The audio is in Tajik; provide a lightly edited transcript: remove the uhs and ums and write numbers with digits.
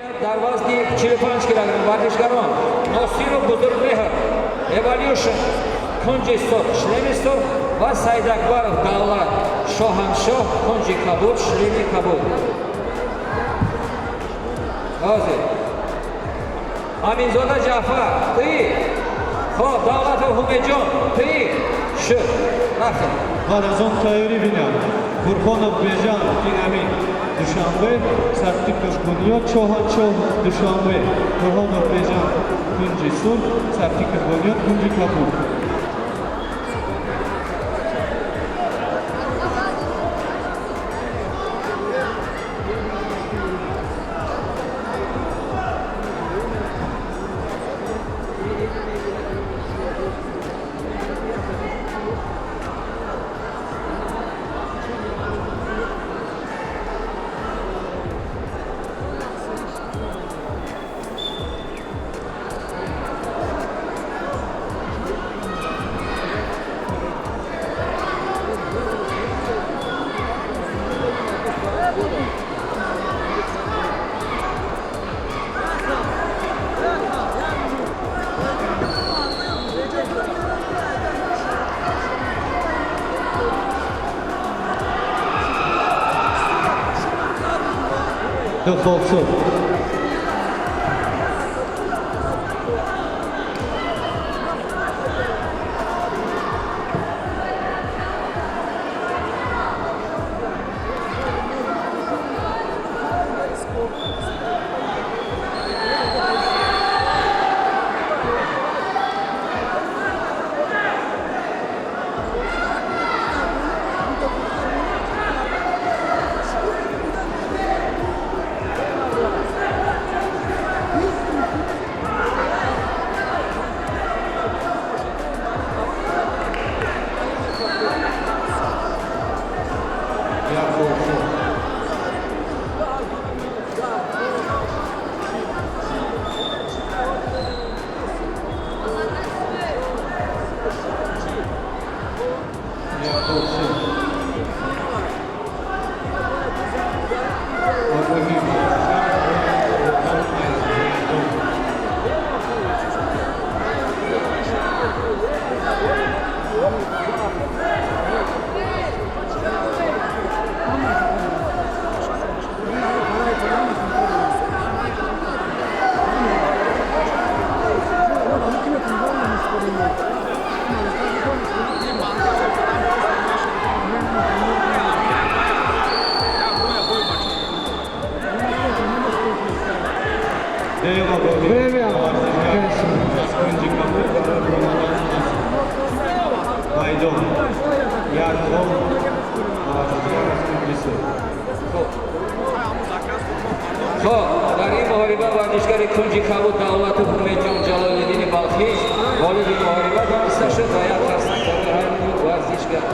Дар вазни 45 килограмм варзишгарон Носиров Бузургмеҳр, Эволюшн, кунҷи сурх, шлеми сурх, ва Саидакбаров Давлат, Шоҳаншоҳ, кунҷи кабуд, шлеми кабуд. Ҳозир Аминзода Ҷаъфар, туи? Хоб, Давлатов Ҳумеҷон, туи? Шуд, рафтем. Баъд аз он тайёрӣ бинам. Бурхонов Бежан, Динамит, Душанбе, сартипаш Бунёд, Шоҳаншоҳ, Душанбе. Бурхонов Бежан, кунҷи сурх, сартипаш Бунёд, кунҷи кабуд. Ду хол сурх. Як хол сурх. Як хол сурх. Огоҳӣ, варзишгар бояд аз майдон. Деюм огоҳӣ, варзишгар аз кунҷи кабуд барои баромадан аз майдон. Як хол, варзишгар аз кунҷи сурх. Хоб, дар ин муҳориба варзишгари кунҷи кабуд Давлатов Умедҷон Ҷалолиддини Балхиз ғолиби муҳориба дониста шуд ва як қарсак барои ҳар ду варзишгар.